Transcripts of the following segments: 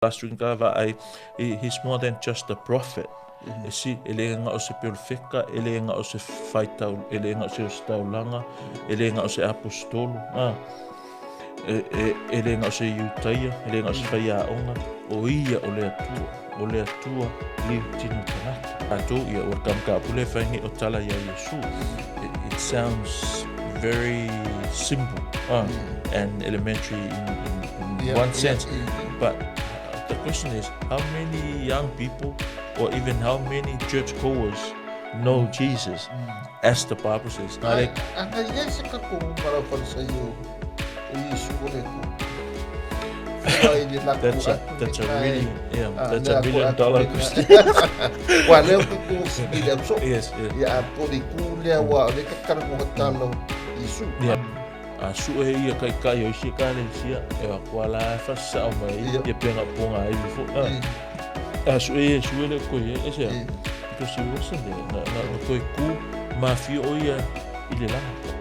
Last week ka vaai, he's more than just a prophet. E si, e le nga o se perofeka, e le nga o se faitau, e le nga o se ositaulaga, e le nga o se apostolo, ah. E, e, e le nga o se Iutaia, e le nga o se faiaoga, o ia o le Atua, o le Atua liu tino tagata. Tatou ia ua kamka pule whaingi o tala ia Iesu. It sounds very simple and elementary in one sense. But the question is, how many young people or even how many churchgoers know Jesus as the Bible says? Ai, ana ia se ka ko mara farisaio o Iesu o le Atua. That's a, that's a really, yeah, that's a $1 million question. Wa leo ke ko i le so. Yes, yes. Ia a poli ku lea wa le ka kara mo talo Iesu. Yeah. A sue ia kai kai o isi ekalesia, e wa kua la e whasao mai ia penga ponga ai fo. A sue ia sue le koe e se. Because he wasn't there. Na na na koe ku ma fio o ia i le langa.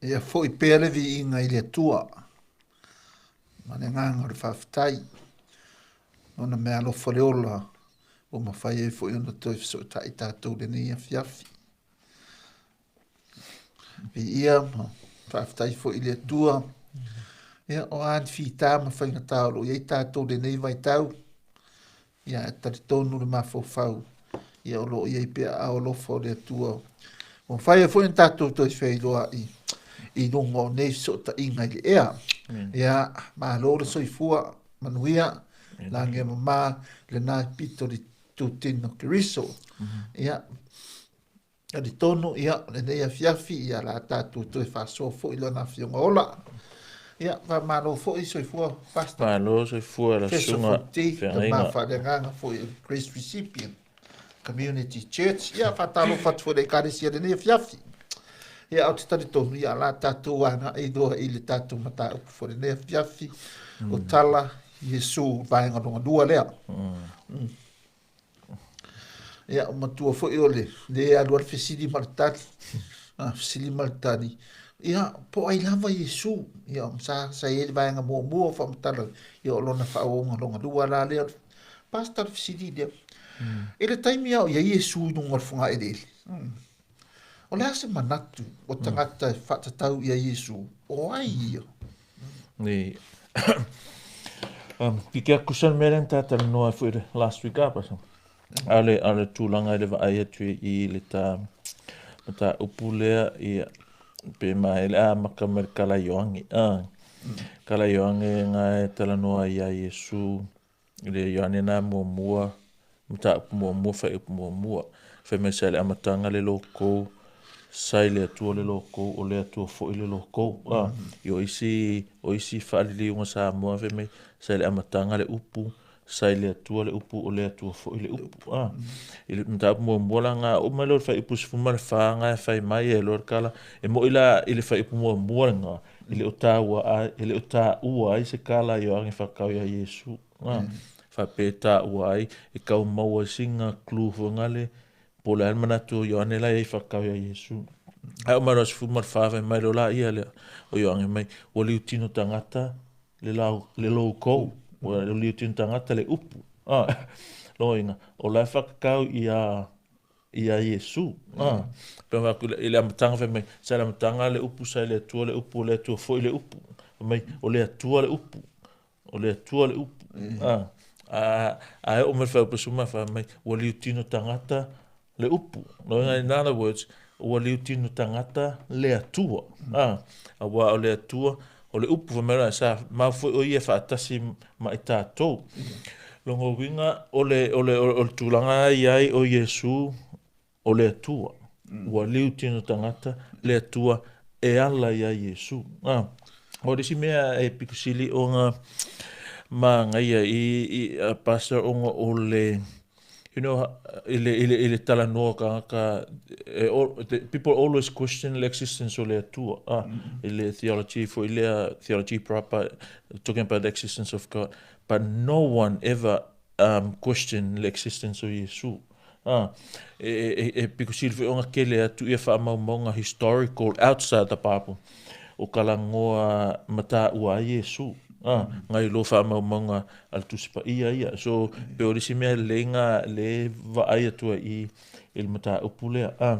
Ia foi pea le viiga i le Atua, ma le agaga o le faafetai, ona mea alofa le ola, ua mafai ai foi ona toe fesootai tatou i lenei afiafi. Viia ma faafetai foi i le Atua, ia, o a ni fita ma faigata o lo o i ai tatou i lenei vaitau, Ia, e talitonu le mafaufau, ia o lo o i ai pea aao alofa o le Atua. Ua mafai ai foi ona tatou toe feiloai i luga o nei fesootaiga i le ea. Ia, malo le soifua, manuia, lagi e mamā, lena i pito le tūtino Keriso. Ia, Talitonu, ia, o lenei afiafi, ia, la tatou toe faasoa foi Lana Afioga ola. Ia, faamalo foi soifua, Pastor. Malo soifua la Professor susuga Fonti, feagaiga. tama faaleagaga foi o le Grace Recipient Community Church. Ia, faatalofa atu foi i le Ekalesia i lenei afiafi. Ia, ou te talitonu, ia, la tatou agai loa i le tatou mataupu foi i lenei afiafi, o tala Iesu, vaega lona lua lea. Ia, matua foi o le, le alu alu fesili ma le tali. Ah, fesili ma le tali. Ia, po o ai lava Iesu. Ia, sa, sa i ai le vaega muamua o faamatala, ia o lona faaauauga lona lua la lea. Pastor le fesili lea. I le taimi a o i ai Iesu i luga o le fogaeleele. O le a se manatu o tagata e faatatau i a Iesu, o ai ia? Ni Kike aku sa mea lea na ta talanoa ai foi le last week apa sa. Ale ale tulaga i le vaai atu i le ta mataupu lea ia pe ma ele a maka mai le kala Ioangi. Ah. Kala Ioangi nga e talanoa ia Iesu I le Ioane na muamua, mataupu muamua, faaiupu muamua. Fai mai sa i le amataga le loko, sa i le Atua le loko, o le Atua foi le loko. Ah, i o isi, o isi faaliliuga Samoa fai mai sa i le amataga le upu, sa i le Atua le upu, o le Atua foi le upu. Ah, i le mataupu muamua la nga oo mai loa i le faaiupu 14 nga e fai mai e loa le kala, e moi la i le faaiupu muamua lena, E le o taua ai, e le o taua ai se kala i Ioane whakau ia Iesu. Nga, whape taua ai, e kau maua singa clue fo ngale, po le manatu o Ioane la i whakau ia Iesu. Ai o mai roa sifu ma le whawhai mai lo la ia lea, o Ioane mai, ua liu tino tangata le, lau, le lou kou, ua liu tino tangata le upu. Ah, loinga, o la e whakakau ia i a Iesu. Ah, pe mai aku i le amataga fai mai, sa le amataga le upu, sa i le Atua le upu, o le Atua foi le upu. Fai mai, o le Atua le upu, o le Atua le upu. Ah, a, a e oo mai le faaiupu suma fai mai, ua liutino tagata le upu. No, in other words, ua liutino tagata le Atua. Ah, aua o le Atua, o le upu fai mai la, sa mau foi o ia faatasi ma i tatou. Lona uiga, o le, o le, o le tulaga i ai o Iesu, o le Atua. Ua liu tino tagata le Atua e ala iā Iesu. Ah, o le isi mea e pito sili ona manaia i, i a Pastor ona o le, you know, i le, i le, i le talanoa o tagata, e, the, people always question the existence o le Atua. Ah, i le theology foi lea, theology proper, talking about the existence of God. But no one ever um, question le existence o Iesu. Ah, e, e, e piko sili foi ona kele atu ia faamaumauga historical outside the Bible. o kalagoa mataua ai Iesu. Ah, ngai lo faamaumauga a le Tusi Paia ia. So, pe o le isi mea lelei ga le vaai atu ai i i le mataupu lea. Ah,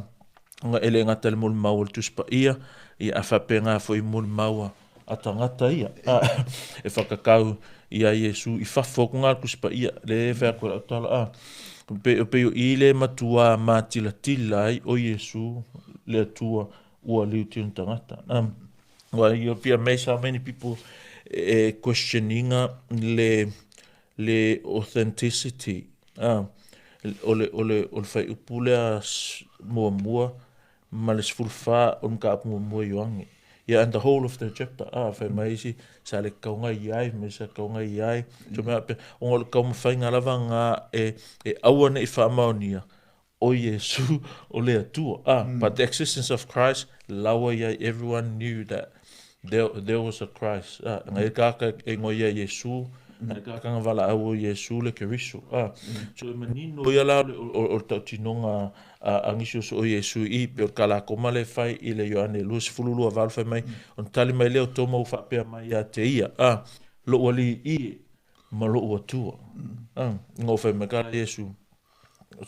ona e le gata i le molimau o le Tusi Paia, ia a faapena foi i molimau a tagata ia. Ah, e whakakau i a Iesu i fafo atu ngā Tusi Paia. Le e whai atu e lau tala. Ah, pe, pe o i le matua mātilatila ai o Iesu le Atua ua liu tino tagata. Well, you'll be amazed how many people e questioninga le le authenticity o le o le o le faaiupu lea muamua ma le 14 o le mataupu muamua Ioane. Yeah, and the whole of the chapter, fai mai isi sa le kauga i ai, mai sa kauga i ai. So mea pe, ona o le taumafaiga lava na e e aua ne i faamaonia o Iesu o le Atua. Ah, but the existence of Christ, lawa ia, everyone knew that there, there was a Christ. Ah, ngai kaka e ngoi ia Iesu, ngai kaka nga vala au o Iesu le Keriso. Ah, so e manino ia la o, o, o tautinoga a, a nisi o so o Iesu i pe o kala koma le fai i le Ioane 22 valu fai mai, on tali mai leo toma u whaapea mai ia te ia. Ah, lo wali i ma lo atua. Ah, ngō fai mai kala Iesu,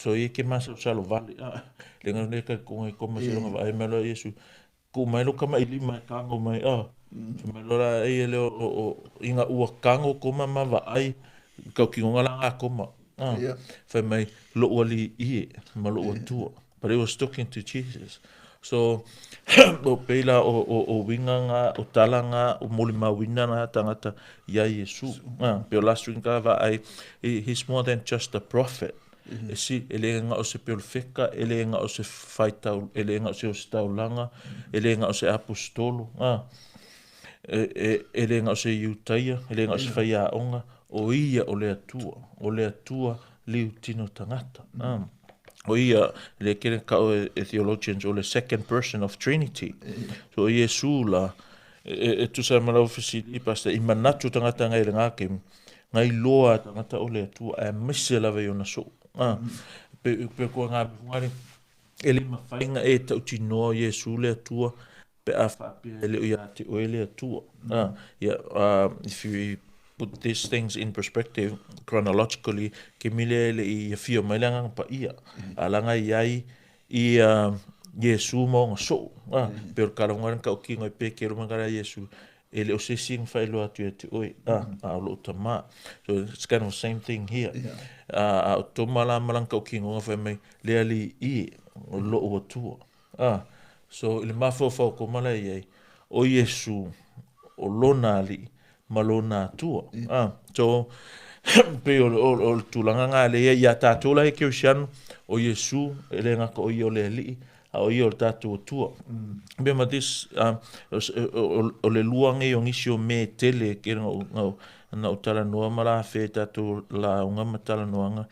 So ia ke masalosalo vale a le nga ne ka ko ngai koma se longa vaai mai loa Iesu ku mai lo kama i lima e kago mai a fai mai loa la e le o inga ua kago koma ma vaai kau ki ngonga la nga koma a fai mai lo'u alii ie ma lo'u Atua. But he was talking to Jesus. So, o pei la o, o, o winga nga, o tala nga, o molimauina nga tangata ia Iesu. Ah, pe o last week ka vaai, he, he's more than just a prophet. E si, e le nga o se peolofeka, e le nga o se whaitau, e le nga o se ositaulaga, e le nga o se apostolo. Ah, e, e, e le nga o se Iutaia, e le nga o se whaiaonga, o ia o le Atua, o le Atua liu tino tangata. Ah. O ia, le kere ka o e theologians, o le second person of Trinity. So o Iesu la, e, e tusa ma lau fesili, pastor, i manatu tangata ngai le ngake, ngai loa tangata o le Atua, ae maise lava i ona soo. Ah, pe, pe kua ngā mehungare, e le mawhainga e tautinoa o Iesu le Atua, pe a whaapea e leo ia te oe le Atua. Ah, yeah, if you put these things in perspective chronologically, ke mile le i afio mai le Agaga Paia, a langa i ai i Iesu ma ona soo. Ah, pe o le kalonga ka o kingo i pe ke ruma kara Iesu, e le o se isi nga whaeloa atu ia te oe, ah, a o loo tama. So it's kind of the same thing here. Yeah. A o toma la malang ka o kingo nga whai mai, le ali i, o loo atua. Ah, so i le mafaufau ko mala i ai, o Iesu, o lona alii, ma lona Atua. Ah, so, pei o, o, o le tulaga ngā le ia, ia tātou la he Kerisiano, o Iesu, e le ngaka o ia o le alii, a o ia o le tātou Atua. Remember this, o, o, o le lua ngei o nisi o me tele, ke ngau, ngau, na o talanoa ma la whē tātou launga ma talanoanga,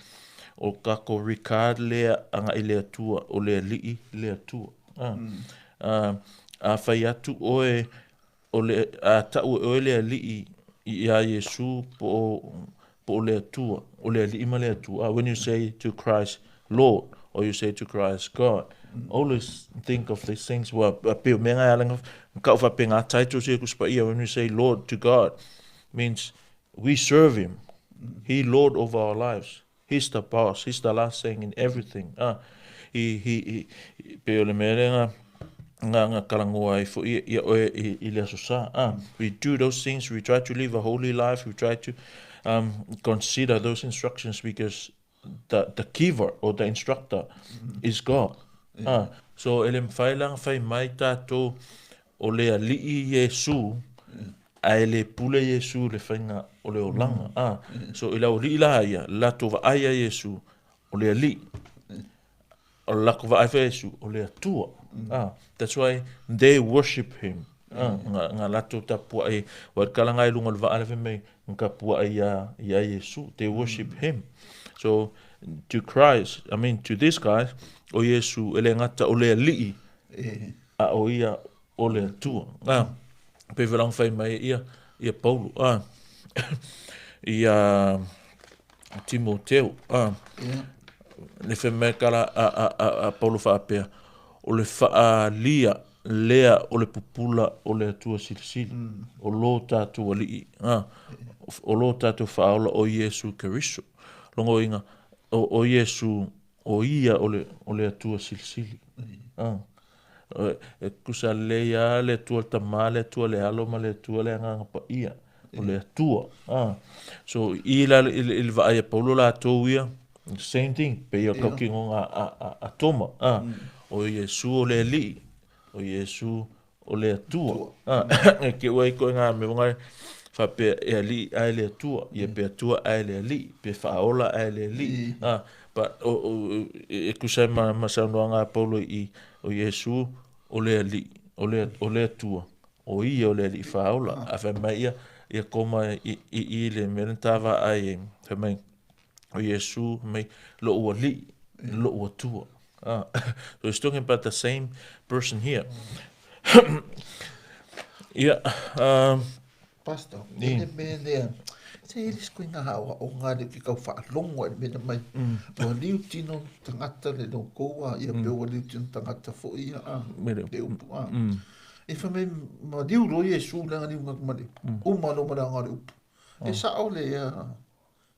o kako regard lea agai le Atua, o le Alii le Atua. A, a, a whai atu oe, o le, a tau e oe le Alii iā Iesu po o, po o le Atua, o le Alii ma le Atua. When you say to Christ, Lord, or you say to Christ, God, always think of these things. Well, pe o mea ngai alanga, kau whape ngā titles ia kuspa ia, when we say Lord to God, means we serve him. He Lord over our lives. He's the boss. He's the last saying in everything. Ah, i, he, he, pe o le mea lea nga, nga, nga kalangoa ai fo ia, ia oe i, i le aso sa. Ah, we do those things. We try to live a holy life. We try to consider those instructions because the, the giver or the instructor is God. Ah, so e le mawhai la nga whai mai tātou o le alii Iesu, ae le pule Iesu le whainga o le olaga. Ah, so i lau alii la ia, le latou vaai a Iesu, o le alii. O le lakou vaai foi a Iesu, o le Atua. Ah, that's why they worship him. Ah, nga, nga latou tapuai, wa le kala ngai lunga o le vaa le fai mai, nga tapuai ia, ia Iesu. They worship him. So, to Christ, I mean, to this guy, o Iesu, e le gata o le alii, a o ia o le Atua. Ah, pei foi la fai mai ia, ia Paulo, ah, ia Timoteo, ah, le fai mai kala a, a, a, a Paulo faapea, o le faalia lea o le pupula o le Atua Silisili, o lo tatou Alii, a, o lo tatou Faaola o Iesu Keriso. Lona uiga, o Iesu, o Ia o le Atua Silisili. A, e tutusa lelei lava le Atua le Tama, le Atua le Alo ma le Atua le Agaga Paia, o le Atua. A, so i la i le vaai a Paulo latou ia, same thing, pei o le tautinoga a Toma, a, o Iesu o le Alii, o Iesu o le Atua. A, e te ua ai ituaiga mea foi lea faapea e Alii ae le Atua, ia pe Atua ae le Alii, pe Faaola ae le Alii. A, but e tusa ai ma saunoaga a Paulo i i, o Iesu o le Alii, o le Atua, o Ia o le Alii Faaola. A fai mai ia, ia Toma i i le mea lea na ta vaai ai, fai mai, o Iesu mai lo'u Alii, lo'u Atua. Ah, so he's talking about the same person here. Yeah, Pastor, e le mea lea, se e le se koina aoaoga le ke kau whaalongo e le mea mai. Ua liu tino tangata le no koua, ia pe ua liu tino tangata fo ia a, le upu a. E wha mai, ma liu lo Iesu le nga liu nga ma liu. Uma lo ma le nga le upu. E sao le ia,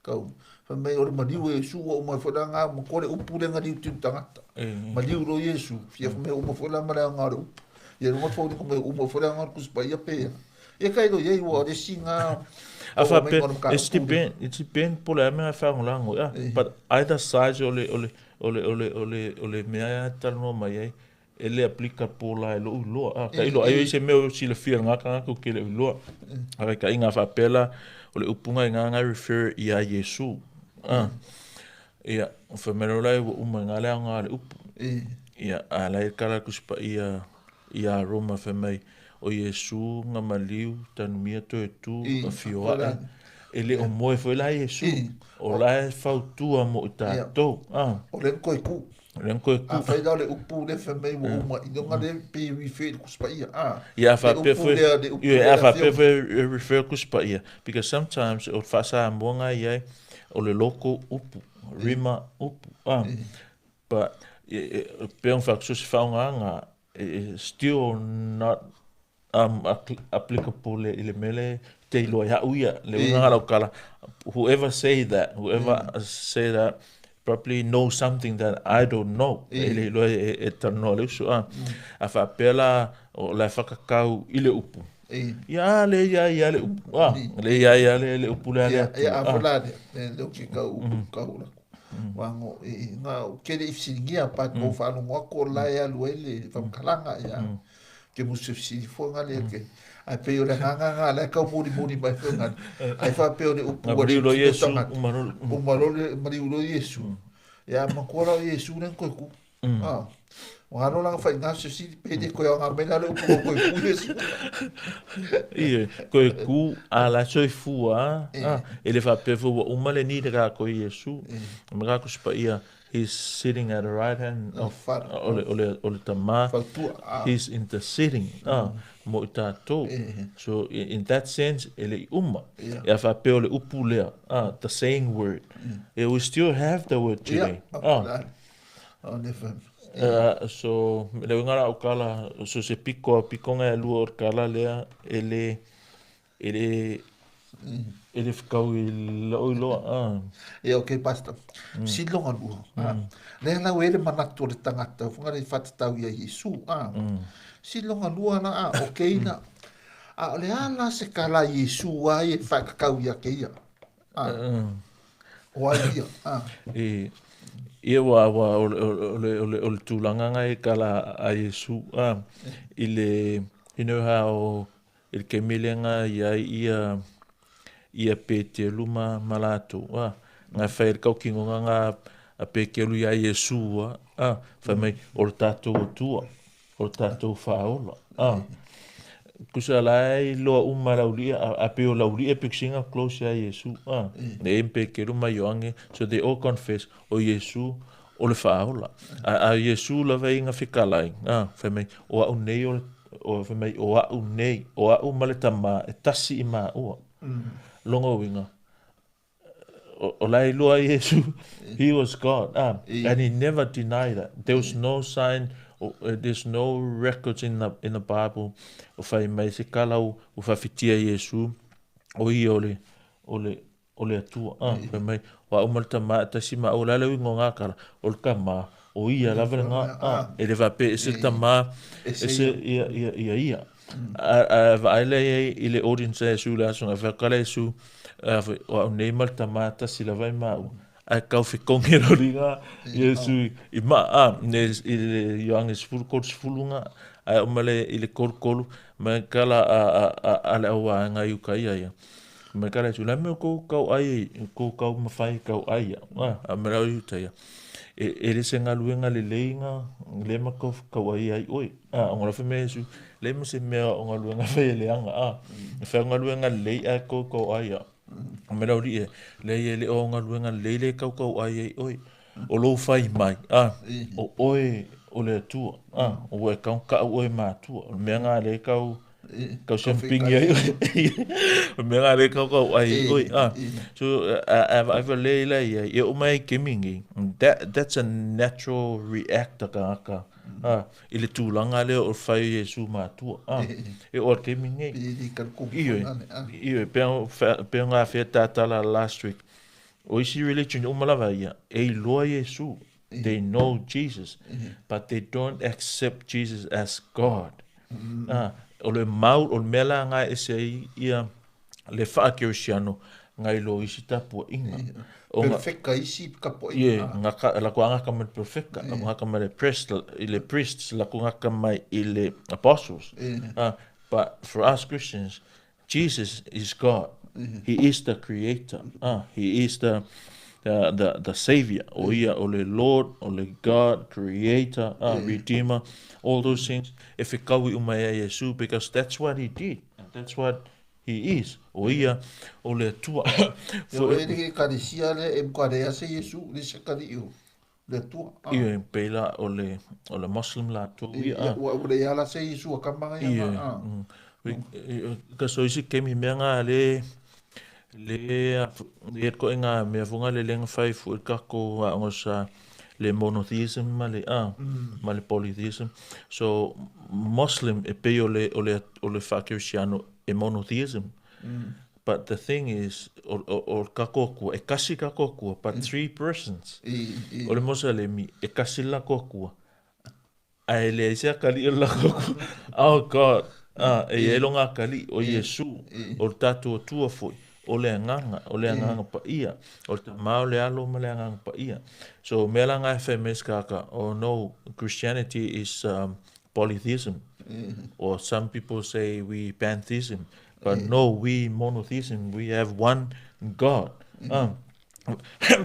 Kau, fai mai o le maliu e Iesu ua uma ai foi la nga ma ko le upu le nga liu tino tagata. Maliu lo Iesu, fia fai mai uma foi la ma le nga le upu. Ia lunga fo ni mai uma foi la nga le kusi paia pe. Ia kai lo iai ua le si nga A faapea, it's depend, it's depend po o le a mea e faalagolago ai. But either size o le, o le, o le, o le, o le, o le mea e talanoa mai ai, e le applicable la e lo'u iloa. A, tailo ai o i se mea o silafia e lena tagata ou te le o iloa. A faitaiga faapea la, o le upu ga i ga e refer iā Iesu. A, ia, fai mai loa la ua uma i ga le aoga o le upu. Ia, a la e kala le Tusi Paia iā Roma fai mai, o Iesu na maliu, tanumia toe tu, afio ae. E le o moe foi la Iesu, o la e fautua mo i tatou. A. O lea na toe tu. Lea na toe tu. Afai la o le upu lea fai mai ua uma inoga lea pe refer i le Tusi Paia. A. Ia, a faapea foi, ia, a faapea foi e refer i le Tusi Paia, because sometimes o le faa-Samoa na i ai, o le loto upu, rima upu, a. But, e pei ona fai atu, so se faaaogaga, still not applicable i le mea lea te iloa ai au ia, le uiga lau tala, whoever say that, whoever say that probably know something that I don't know. E le iloa e talanoa le uso. A faapea la, o la e whakakau i le upu. Ia, a le ia ia le upu. A, le ia ia le upu le ale atu. Ia, a fola le, le o ke kau upu kau la. Wango, i ngā, kere i whisiringia, pa mm. whaalongo ako la e alu ai le whamkalanga, ia. Ke musu whisiri fo ngā le, ke, ai pe o le ngā ngā ngā, le kau muri muri mai fo ngā, ai wha pe o le upu wa le Yesu, umarole, mariulo Yesu. Ia, ma kua rau Yesu le koe ku. Ah. Ua alo la whai ngā susi, pe te koe o ngā mena le upu koe ku Yesu. Ie, koe ku a la soifua, a, e le faapea foi ua uma le ni le ka koe Iesu. Me ka kusi ia, he's sitting at the right hand of o le, o le, o le tama. He's interceding, ah, mo i tātou. So, in that sense, e le i uma. E a faapea o le upu lea, ah, the saying word. Yeah, we still have the word today. Ah. Oh, never. So, le uiga la o kala, so se piko, pikonga e lua o le kala lea, e le, e le, e le whakau i la'u iloa. Ah. Ia, okay, Pastor. Mm. Silonga lua. Ah. Lea lau e le manatu o le tagata, whanga le whatatau ia Iesu. Ah. Silonga lua la, ah, okay la. A o le a la se kala Iesu ai e whakakau ia ke ia. Ah. O ai ia. Ah. E, ia ua, ua, o, o, o, le, o, le, o le tulaga ngai e kala a Iesu, ah, i le, you know how, i le taimi lea na i ai ia, ia Peteru ma, ma latou, ah, na fai ai le tautinoga na a Peteru iā Iesu, ah, ah, fai mai, o le tatou Atua, o le tatou Faaola, ah. Tusa la e iloa uma e le aualii, a, a pei o le aualii e pito sili ona close ia Iesu, ah. E i ma Peteru ma Ioane, so they all confess, o Iesu o le Faaola. A, a Iesu lava ia na fetalai, ah, fai mai, o a'u nei o le, o, fai mai, o a'u nei, o a'u ma le Tamā e tasi i māua. Lona uiga, o, o la e iloa Iesu, he was God, ah, and he never denied that. There was no sign. There's no records in the Bible o fai mai se kala ua faafitia Iesu o ia o le Atua. Fai mai o a'u ma le Tamā e tasi ma au. Le a le uiga o gā kala? O le Tamā o ia lava le gā. E le faapea ese le Tamā, ese ia ia ia ia. A vaai lea i ai i le audience a Iesu le aso, e kala Iesu o a'u nei ma le Tamā tasi lava i maua. Ae kau fekogi loliga Iesu i ma a ne i le Ioane 10:30 ga ae o male i le 33 mai kala a le auvaega i uka ia ia. Mai kala Iesu la me ko kau ai ko kau mawhai kau ai ia. A me rau i uta ia. E le se galuega lelei ga le ma kau kau ai ai oi. A o ngala me Iesu le mo se mea o galuega fai e leanga a. E whai galuega lelei a kau kau ai ia. O me rau li e le e le o galuega lelei le kau kau ai ai oi. O lou fai mai, a, o oe o le Atua, a, o ua e kau ka au oe matua. O le mea ngā le kau kau siampingi ai oi. O le mea ngā le kau kau ai oi, a. So, a va le ila ia, e o mai kemi ngi, that's a natural react a kangaka. A, i le tūlanga lea o fai o Iesu matua. A, e o kemi ngi. Ioe, ioe, pe ngā whea tātala last week. O isi religion uma lava ia, e iloa Iesu. They know Jesus, but they don't accept Jesus as God. Ah, o le mau, o le mea la ngai e se ai ia le whaakerisiano ngai lo isi tapua inga. Perfecta isi kapo Ie, ngaka la ko ngaka mai perfecta, la ko ngaka mai le priest, i le priests, la ko ngaka mai i le apostles. Ah, but for us Christians, Jesus is God. He is the creator. Ah, he is the savior. O ia o le Lord, o le God, creator, redeemer, all those things. E whikawi umai a Yesu, because that's what he did. And that's what he is. O ia o le Atua. O e le kalesia le e mkarea se Yesu le se kali o le Atua. Ia pela o le Muslim la tu ia. Ia ua ua le ala se Yesu a kamanga ia. Ka so isi kemi mea ngā le ko ngā mea funga le lenga fai fu ka ko a ngosa le monotheism ma le a ma le polytheism. So Muslim e pe o le whakirisiano e monotheism. But the thing is, o ka kua, e kasi ka kua, but three persons. O le Mosalemi, e kasi la kua. Ai le ese akali o la kua. Oh God. Ah, e e longa akali o Yesu, o le tātou Atua foi, o le Agaga, o le Agaga Paia, o le Tamā o le Alo ma le Agaga Paia. So mea la ngai whai mes kaka, oh no, Christianity is polytheism. Or some people say we pantheism. But no, we monotheism. We have one God.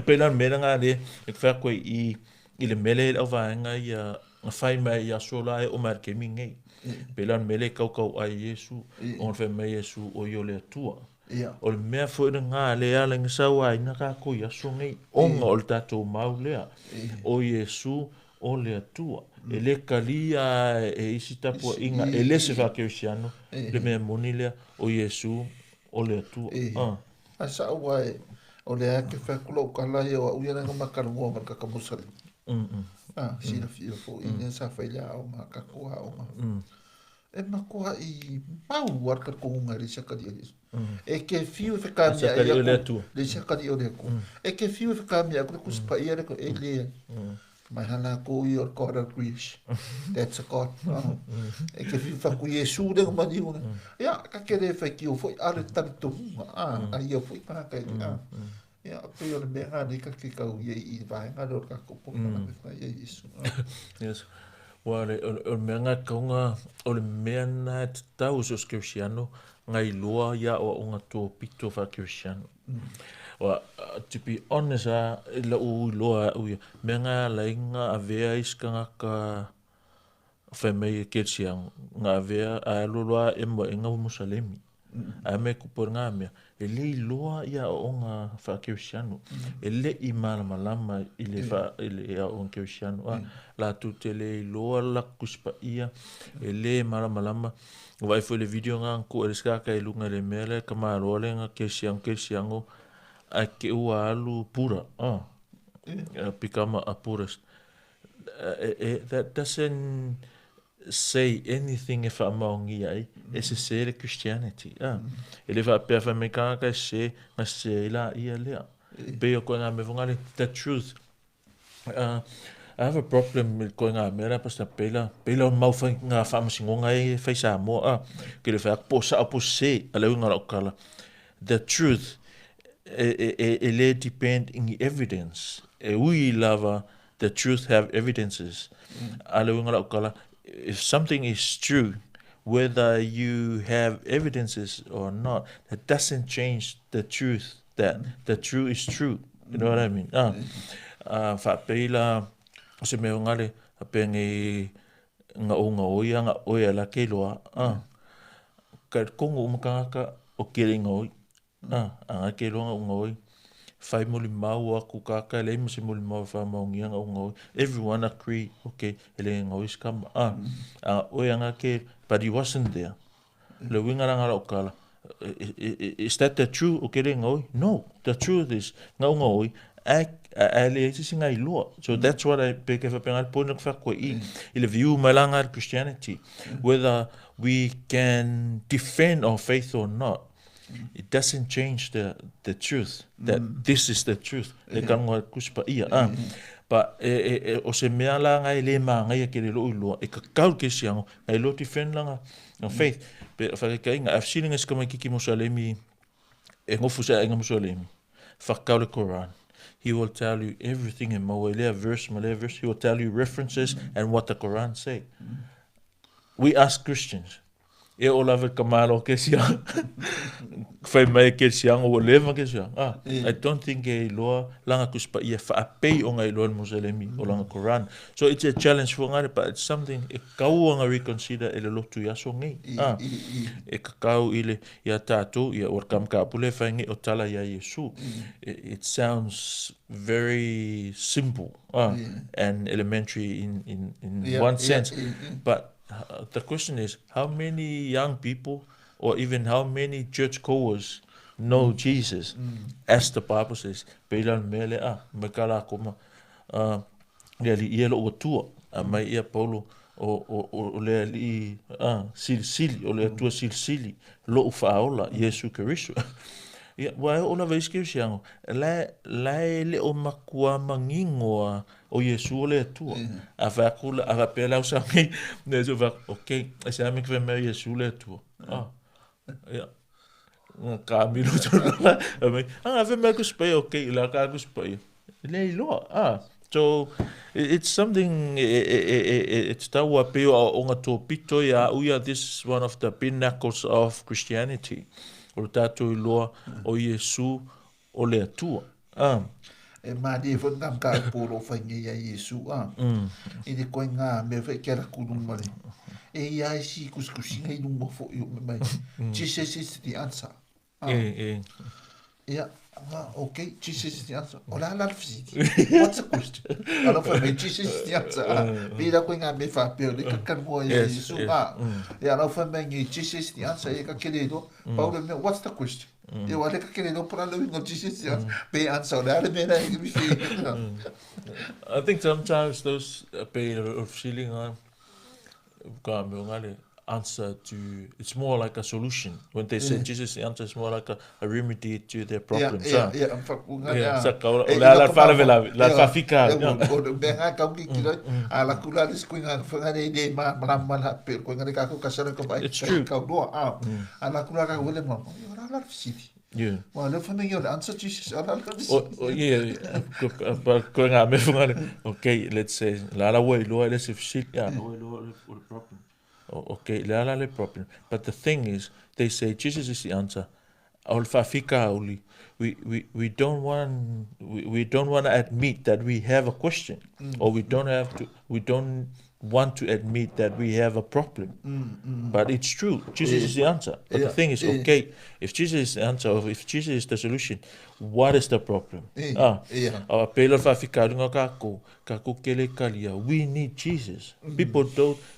Pela mea ngā le, e whai koe i le mele au vaenga ia nga whai mai ia sola e o mai kemi ngei. Pela mele kau kau ai Yesu, o whai mai Yesu o i o le Atua. O le mea foi le ngā le ala nga sau ai na ka ko ia so ngei. Onga o le tātou mau lea. O Yesu o le Atua. E le kalia e isi tapua inga, e le se whakerisiano, le mea moni lea, o Yesu o le Atua. A sa ua e o le ake wha kula o kala ia o au ia nga makalunga ma ka musali. Ah, sila fia fo i ne sa whai le ao ma ka ko ao ma. E makoa i mau ar ka konga le sakari o Yesu. E ke fiu e whakamia Sakari o le Atua. Le sakari o le Atua. E ke fiu e whakamia ko ku spa ia le ko e le. Mai hana ko i o God of creation. That's a God. E ke fiu whaku Yesu le mani o. Ia ka ke le whai ki o foi ale tari tohunga. Ah, a ia foi pa ka i. Ia pe o le mea ngā ni ka ke kau ia i vaenga le o ka kopo ka me whai ia Yesu. Yes. Wa le o le mea ngā kaunga, o le mea nā te tau so Kristiano, ngai loa ia o ngā tō pito wha Kristiano. Wa, to be honest, a, la u loa u ia, mea ngā lai ngā avea iska ngā ka whai mai e Kristiano, ngā avea a loloa e mo e ngā Musalemi. A me kupu ngā mea, e le iloa ia o ngā wha-Kristiano. E le i malamalama i le wha, i le ia o Kristiano. A, la tu te le iloa la kuspa ia, e le malamalama. Vai foi le video ngā ku e le ka i lunga le mea le ka maloa le ngā Kristiano, Kristiano, a ke ua alu pura. A, become a purist. That doesn't say anything e faamaogia ai e sesē le Christianity. E le faapea fai mai tagata e sesē, na sesē ai laia lea. Pei o koe ngā mea whangale, the truth. I have a problem with koe ngā mea la, Pastor, peila, peila o mau whai ngā whaamasigonga e whai Samoa, ke le whai ako po sao po sesē, a le uinga lau kala. The truth, e le depend in the evidence. E ui lava, the truth have evidences. A le uinga lau kala, if something is true, whether you have evidences or not, that doesn't change the truth, that the truth is true. You know what I mean? Whaapeila, o se mea ngale, a pea ngai nga o nga oi, nga oi ala ke loa. Ka kongo umakangaka o kere nga oi. Anga ke loa nga unga oi. Whai moli mau aku kaka, le ima se moli mau wha mau ngia nga unga oi. Everyone agree, okay, ele nga oi skama. Oi anga ke, but he wasn't there. Le winga ranga rau kala. Is that the truth o kere nga oi? No, the truth is, nga unga oi, a le isi singa i loa. So that's what I pe ke whapenga pona ku whakoe i. I le view malanga Christianity. Whether we can defend our faith or not, it doesn't change the truth, that this is the truth. Le kangoa kuspa ia. But o se mea la ngai le maangai ke le loo iloa, e kakau ke siango, ngai lo defend langa faith. Pe whakakainga, I've seen ngasi kama kiki Musalemi, e ngofu se ainga Musalemi, whakau le Quran. He will tell you everything in maua, lea verse, ma lea verse, he will tell you references and what the Quran say. We ask Christians, e o lava ka malo ke sia whai mai ke sia ngo leva ke sia. I don't think e loa langa kuspa ia whaapei o ngai loa Musalemi o langa Quran. So it's a challenge for ngare, but it's something e kauanga reconsider e le lotu ia so ngai. E kakau i le ia tātou ia o kam ka pule whai ngai o tala ia Yesu. It sounds very simple and elementary in one sense, but the question is, how many young people or even how many churchgoers know Jesus as the Bible says? Peila mele a me kala koma le ali ia lo tua a mai ia Paulo o le ali silsili o le tua silsili lo ufaola Yesu Kristo. Ia wa o la veiske siango la le o makua mangingoa o Yesu o le tua. A fa kula a fa pela usa ngi ne so fa okay ese ame que me Yesu le tua. Ia ka mi lo to la me a fa me ku spe okay la ka ku spe le lo. So it's something it's taua pe o nga to pito ia uia, this is one of the pinnacles of Christianity. O tātou iloa o Yesu o le Atua. E malie foi ngā ka pōro whai ngai a Yesu. I le koe ngā mea whai kia raku runga le. E ia ai si kusikusi ngai runga foi o me mai. Jesus is the answer. Ia, okay, Jesus is the answer. O la la fisiki. What's the question? Ala whai mai, Jesus is the answer. Pira koe ngā mea whāpeo, le kakangoa ia Yesu. Ia, ala whai mai ngai, Jesus is the answer. E ka kere roa. Paula mea, what's the question? E wale ka kere roa pora lewinga Jesus is the answer. Pe answer, le ale mea e mi whii. I think sometimes those pe of feeling ka mea ngale answer to, it's more like a solution. When they say Jesus the answer, it's more like a remedy to their problems. Yeah, It's true. Yeah. Okay, let's say la la way lo let's say yeah problem. Okay, le ala le problem. But the thing is, they say Jesus is the answer. We don't want we don't want to admit that we have a question, or we don't have to we don't want to admit that we have a problem. But it's true. Jesus is the answer. But the thing is, okay, if Jesus is the answer, or if Jesus is the solution, what is the problem? We need Jesus. People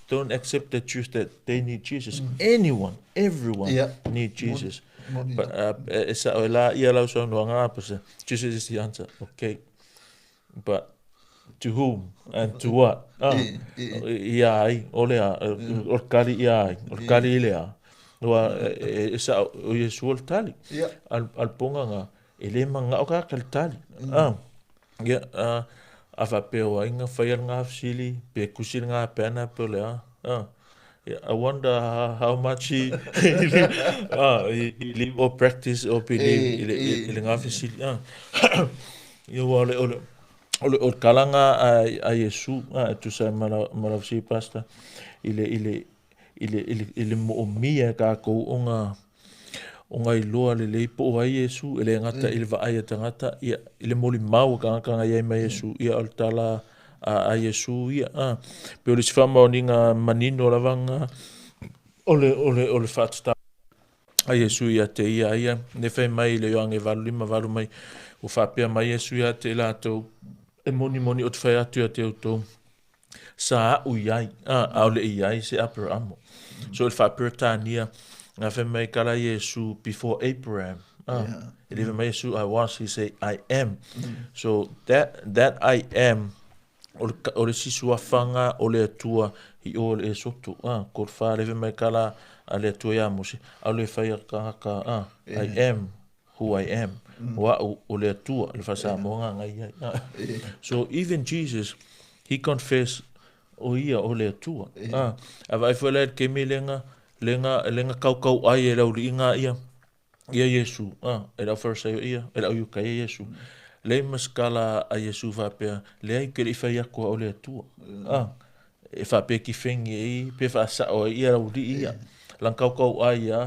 don't accept the truth that they need Jesus. Anyone, everyone need Jesus. But Jesus is the answer. Okay. But To whom and to what? Ah, i a ai, o le a, o le tali i a ai, o le tali i le a. Ua e sa o Iesu o le tali. Al al ponga nga e le manga o ka ka le tali. Ah, ia a a fa pe o inga fai al nga sili pe kusi nga pena pe le a. Ah. Yeah, I wonder how much he he, he live or practice or believe i le nga fesili. Ah. Ia ua o le o le o le, o le kalanga a Iesu a e tusa ai ma lau fesili pastor i le i le i le i le, i le moomia e kākou o ngā o ngā iloa lelei po o ai Iesu e le gata i le vaai a tagata ia i le molimau a tagata na iai ma Iesu ia o le tala a Iesu ia a pe o le isi faamaoniga manino lava nga o le o le o le faatatau a Iesu ia te ia ia, ne fai mai i le Ioane 8:58 mai, ua faapea mai Iesu ia te i latou, e monimoni o te fai atu ia te outou, sa a'u i ai, a, ʻaʻole i ai se Aperamo. So i le faa-Peretania, na fai mai kala Iesu before Abraham. A, e le fai mai Iesu I was, he say I am. So that, that I am, O le, o le isi suafaga o le Atua i o le Esoto, a, ko le whālewe mai ka la a le Atua iā Mose, aole e whai a kāhaka, a, I am who I am, o a'u o le Atua, le whasamoa nga ngai ai, a. So even Jesus, he confessed o ia o le Atua, a. A vaai foi la i le kemi lenga, lenga, lenga kaukau ai e le auliiga ia, ia Iesu, a, e le au Farisaio ia, e le au Iukaia Iesu. Leai ma se tala a Iesu faapea, leai, ou te le i fai atu au o le Atua. A, e faapea kifengi ai, pe faasao ai ia laulii ia. Lan kaukau ai ia,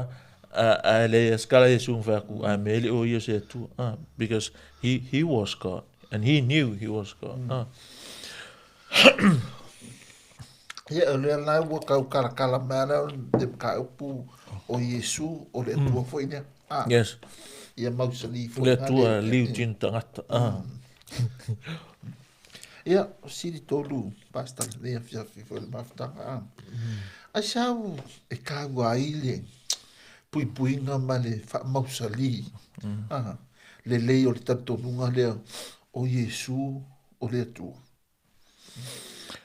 a, a leai a se tala a Iesu na fai atu, a me le o ia o se Atua. A, because he was God, and he knew he was God. A. Ia, o lea la ua kaukalakala mai ana le mataupu o Iesu, o le Atua foi lea. Ah, Yes. Ia mausali foi Le Atua liu tino tagata. Ah. Ia, o sili tolu, Pastor, lenei afiafi foi le mafutaga. Ah. Ai sa au e kāua ai le puipuiga ma le faamausali. Ah, lelei o le talitonuga lea o Iesu o le Atua.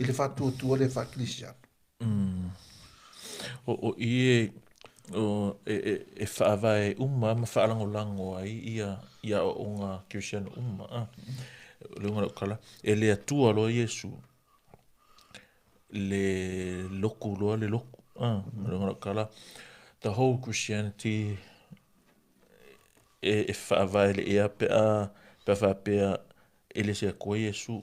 I le faatuatua le faa-Kerisiano. O i e, o, e, e, e faavae uma ma faalagolago ai ia, ia aoaoga Kerisiano uma. A. O le uiga o lau tala, e le Atua loa Iesu, le loku loa le loku. A. O le uiga o lau tala, the whole Christianity e, e faavae i le ea pe a, pe a faapea e le se Atua Iesu.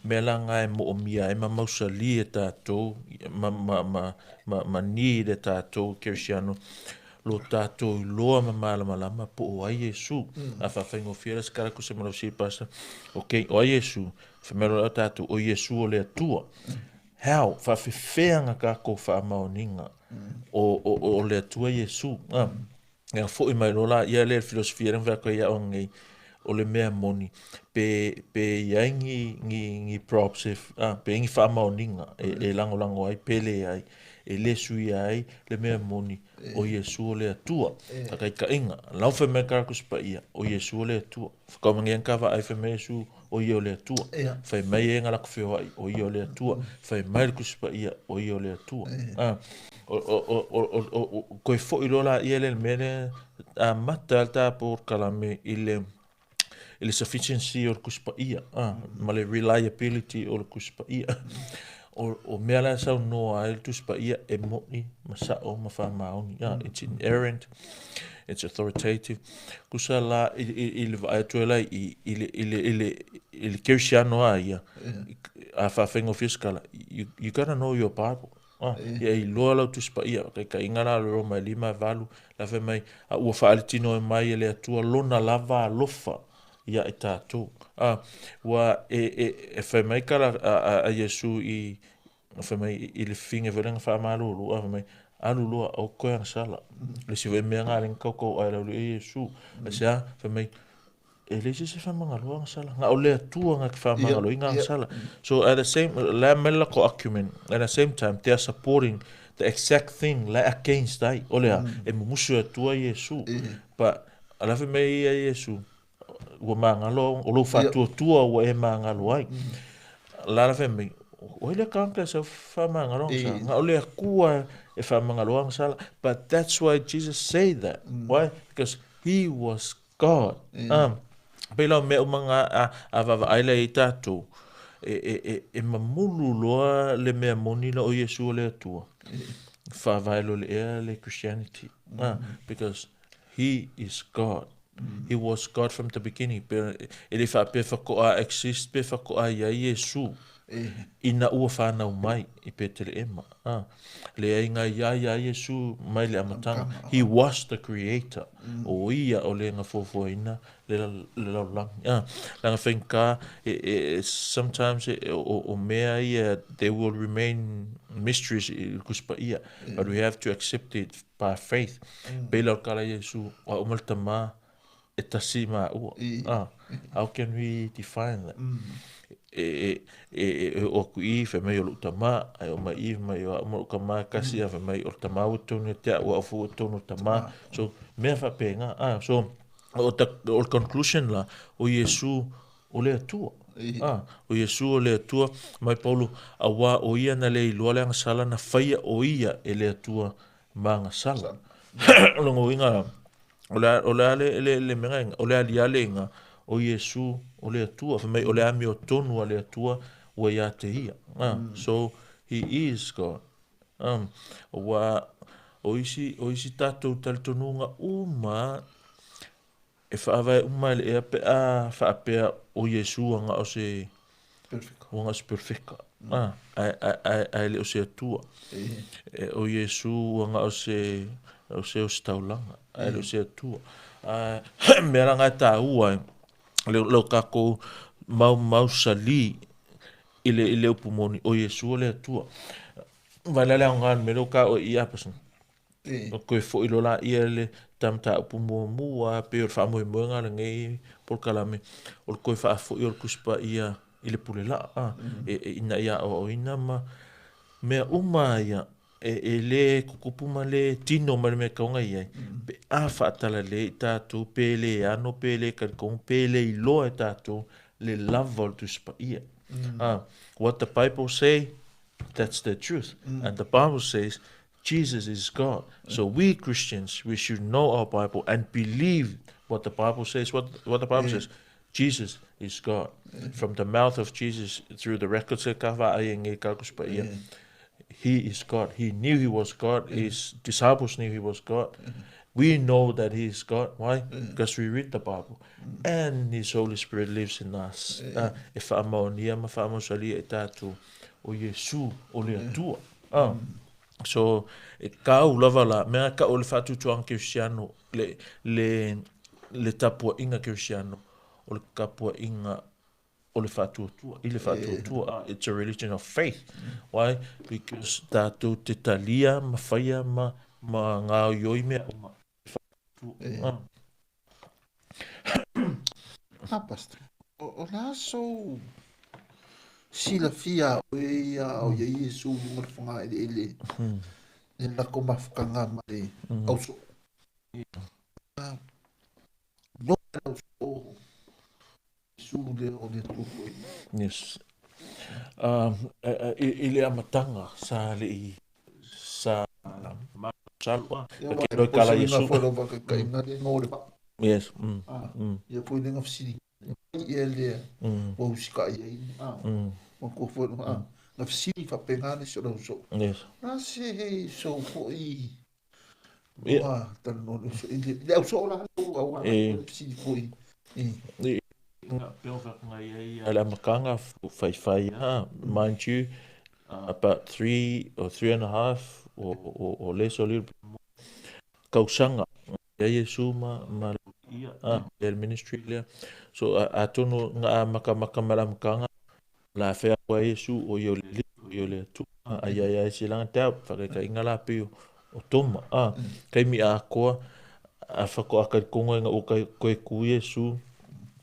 Mea la nga e moomia ai ma mausali e tatou ma, ma, ma, ma, ma need e tatou Kerisiano lo tatou iloa ma malamalama po o ai Iesu. A faafaigofie la se tala tusa ma lau sii pastor. Okay, o ai Iesu? Fai mai loa tatou, o Iesu o le Atua. How? Faafefea nga tatou faamaoniga o le Atua Iesu? Ah. Ia foi mai loa la ia lea le filosofia lea na fai atu ai au ananei, o le mea moni, pe, pe i ai ni, ni, ni props e, ah, pe i ai ni faamaoniga e, e lagolago ai pe leai, e le suia ai le mea moni o Iesu o le Atua. Faataitaiga, lau fai mai le Tusi Paia, o Iesu o le Atua. Whakaumangia ka vaai fai mai Iesu o ia o le Atua. Fai mai e nga lakou feoai o ia o le Atua. Fai mai le Tusi Paia o ia o le Atua. Ah, o, o, o, o, o, o, koe foi loa la ia le mea lea amata le ta polokalame i le i le sufficiency o le Tusi Paia, ah, ma le reliability o le Tusi Paia. O, o mea la e saunoa ai le Tusi Paia e moni ma sao ma faamaoni. Ah, it's inerrant, it's authoritative. Kusa la i, i, i le vaai atu ai la i, i le, i le, i le, i le Kerisiano a ia, a faafaigofie se tala, you, you gotta know your Bible. Ah, ia iloa lau Tusi Paia, taitaiga la o le Roma e 5 e 8, la fai mai, a ua faalitino mai e le Atua lona lava alofa ia i tatou. Ah, ua e, e, e fai mai tala a Iesu i, fai mai i le fine foi lea na faamalulu, a fai mai, alu loa aua toe agasala. Le isi foi mea na le na tautau ai lau alii Iesu. Aisea? Fai mai, e leai se isi e faamagaloa agasala, na o le Atua na te faamagaloina agasala. So at the same, la e aumai le latou argument, at the same time they are supporting the exact thing la e against ai, o le a? E mumusu e Atua Iesu. But a la fai mai ia Iesu, ua magalo, o lou faatuatua ua e magalo ai. La fai mai o le ka sa fa mangalo sa nga o le Atua e fa mangalo sa. But that's why Jesus said that. Why? Because he was God. Pe la mea uma a vava ai le i tātou e mamulu loa le mea moni la o Iesu o le Atua. Whavaelo le ea le Christianity. Because he is God. He was God from the beginning. E le whaapea whakoa exist pe whakoa ia Iesu. Ina ua whanau mai i Petelehema. Le ai ngā ia Iesu mai le amatanga. He was the creator. O ia o le ngā fuafuaina le lalolagi. Langa whenka, sometimes o mea ia, they will remain mysteries i kuspa ia. But we have to accept it by faith. Pela o kala Iesu, wa umal tama e tasi ma ua. How can we define that? E o ku i fe mai o lu tama ai o mai i mai o mo ka ma kasi a fe mai o tama o tonu te o fu tonu tama. So mea fa penga so o ta o conclusion la o Iesu o le Atua. O Iesu o le Atua mai Paulo awa o ia na le iloa le agasala na faia o ia e le Atua ma agasala. Longo inga o le le menga o le aliale inga o Iesu o le Atua fa mai o le ami o tonu a le Atua ua ia te ia. So he is God. Wa o isi tātou talitonuga uma e whaavae uma le ea pe a whaapea o Iesu anga o se perfecta. Ai le o se Atua. O Iesu anga o se o se taulanga. Ai le o se Atua. Mea ranga e tāua le lo kako mau mau sali i le upu moni o Iesu o le Atua. Vai le aonga me lo ka o ia pasan. O koe fo i lola ia le tamta upu mua pe o whaamoemoenga le ngei polokalame o le koe whaafo i o le kuspa ia i le pule la e ina ia o ina ma mea uma ia e le kukupu ma le tino ma le mea kaunga ia pe a whaatala le i tātou pe le ano pe le kalikong pe le iloa e tātou le lava o le tuspa ia. What the Bible say, that's the truth. And the Bible says Jesus is God. So we Christians, we should know our Bible and believe what the Bible says. What the Bible says, Jesus is God. From the mouth of Jesus, through the records, he is God. He knew he was God. His disciples knew he was God. We know that he is God. Why? Because we read the Bible. And his Holy Spirit lives in us. E whaamaonia ma whaamaosalia e tātou o Iesu o le Atua. So, e kau lava la, mea ka o le whaatutuanga Kristiano, le tapua inga Kristiano, o le kapua inga o le whaatuatua, i le whaatuatua. It's a religion of faith. Why? Because tātou te talia, ma whaia, ma ngā ioi mea o ma whaatuatua. Pastor, o la so sila fia o ia o ia Iesu lunga le whanga ele le lako mafukanga ma le auso. No auso Iesu le o le tupu. Yes. I le amatanga sa le i sa salwa ke lo kala Iesu. Yes. Ia foi lenga fisili. Ia le wa usika ia i. Ma ko foi na fisili fa pengane so so. Yes. Na se so foi. Wa tan no so le so la wa fisili foi. Peo whakunga ia le amakanga whai mind you, about 3 or 3.5 or less or little bit more. Kausanga ia Iesu ma ia le ministry lea. So atonu ngā makamaka ma le amakanga la whea wa Iesu o ia le o ia le Atua. Ai ai ai silanga te au whakaikainga la peo o toma. Kei mi a koa a whako akarikonga inga o kai koe ku Iesu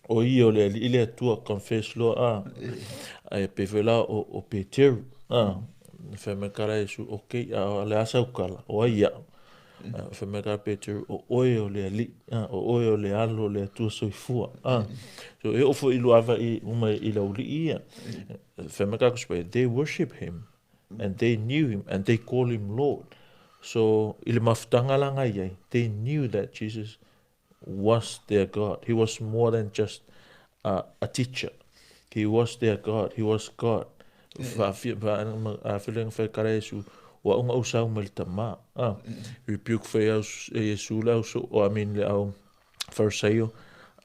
o ia o le ali le Atua confess loa. Ai pe vela o Peteru. Whea me kara Iesu, okay, a le asa ukala o ai ia. Fai mai ka Peteru, o oe o le Alii, o oe o le Alo o le Atua soifua. So e oo foi i luava i uma i le aualii ia. Fai mai ka Tusi Paia, they worship him and they knew him and they call him Lord. So i le mafutaga la nga i ai, they knew that Jesus was their God. He was more than just a teacher. He was their God. He was God. Faafia faafia fai kala Iesu ua unga u sau mai le tama. Rebuke fai au Iesu le au so, I mean le au Pharisaio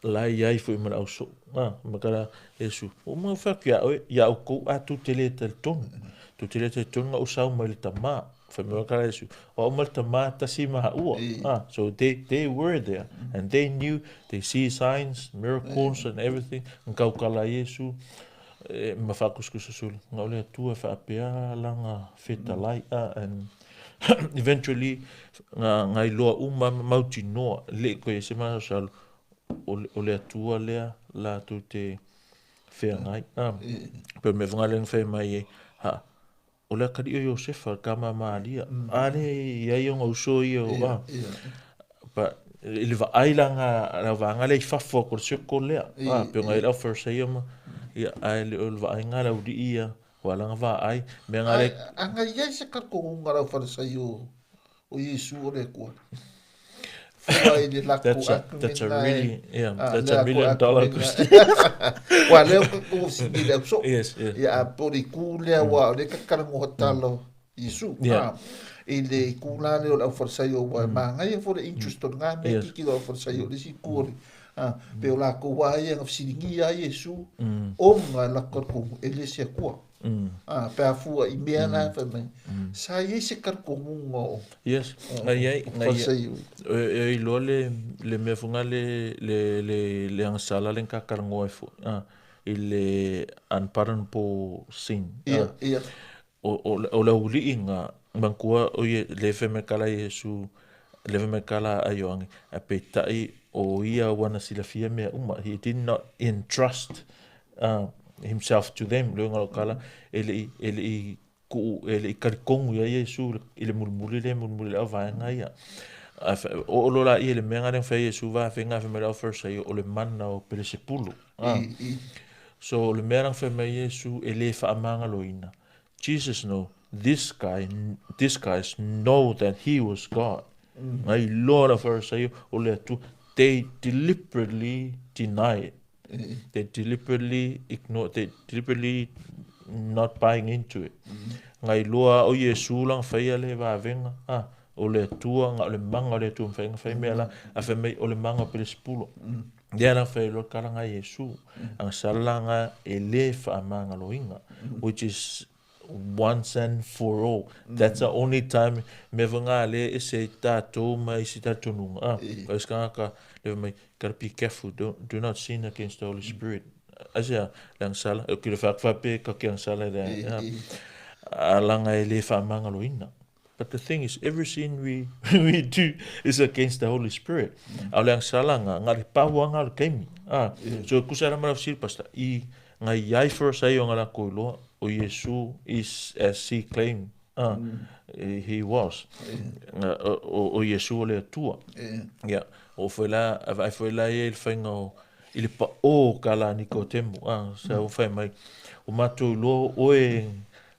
la iai foi ma le au so. Ma kala Iesu, o mau fai kia oe, ia au kou a tu te le talitonu. Tu te le talitonu nga u sau mai le tama. Fai mai kala Iesu, o au mai le tama tasi ma ua. So they were there and they knew, they see signs, miracles and everything. Ngau kala Iesu, ma whakuskusa sulu. Ngau le atua whaapea langa fetalai. And eventually ngai loa uma mauti noa le koe se maha salo o le atua lea la tu te whea ngai. Pe me whanga lenga whai mai e, ha, o le akari o Iosefa, ka ma Maria. Ale ia i o uso ia o a. But i le vaai la ngā la vaanga le i fafo ko le seko lea. Pe ngai lau first ia ma ia ai le o le vaai ngā lau di ia wa langa vaai me ngā le Anga ia se ka ko ngā lau Farisai o Iesu o le kua. That's a really, yeah, that's a $1 million question. Wa leo ka ko si le so. Yes, yes. Ia a pori ku lea wa le ka kala ngo talo Iesu. I le ku la le o lau Farisai o wa ma ngai fo le interest o ngā me ki ki lau Farisai o le si ku le. Pe o la ko wa ia nga fisilingi ia Iesu. O ngā la ka ko e le se kua. Pe a fua i mea la fa mai. Sa ia se ka ko ngunga o. Yes. Ngai ai ngai e lo le mea funga le angsala le ka ka ngoe fu. I le unpardonable sin. Ia, ia. O le uli nga mangkua o ye le fe me kala Iesu le fe me kala aioangi a petai o ia wana silafia mea uma. He did not entrust himself to them le ngalo kala ele ele ku ele karikongu ia Iesu i le mulmuli le mulmuli le vaenga ia o lo la ia le menga le fe Iesu va fe nga fe me la first ai o le mana o Pelesepulu. So le mea fe me Iesu ele fa amanga loina. Jesus know this guy, these guys know that he was God. Ngai Lord of first ai o le atu they deliberately deny it. They deliberately ignore, they deliberately not buying into it. Ngai loa o Iesu lang whaia le vavenga. O le atua, nga o le manga o le atua mwhainga whai mea la, a whai mai o le manga o Pelespulo. Ia la whai loa kala nga Iesu. Ang sala nga e le whaamanga loinga, which is once and for all. That's the only time me vanga le e se tātou mai si tātou nunga. Ka ka le mai gotta be careful, do not sin against the Holy Spirit. Asia lang sala o ki le whakwape ka ki ang sala le alanga e le whaamanga loina. But the thing is, every sin we we do is against the Holy Spirit. Au le ang sala nga nga le paua nga le keimi. So kusara mara sir pasta i ngai iai first ai o ngā koiloa o Iesu is as he claimed he was. O Iesu o le atua. Ia o foi la ai foi la e le whainga o i le pa o ka la Nikotemu. Sa o whai mai o mātou loa oe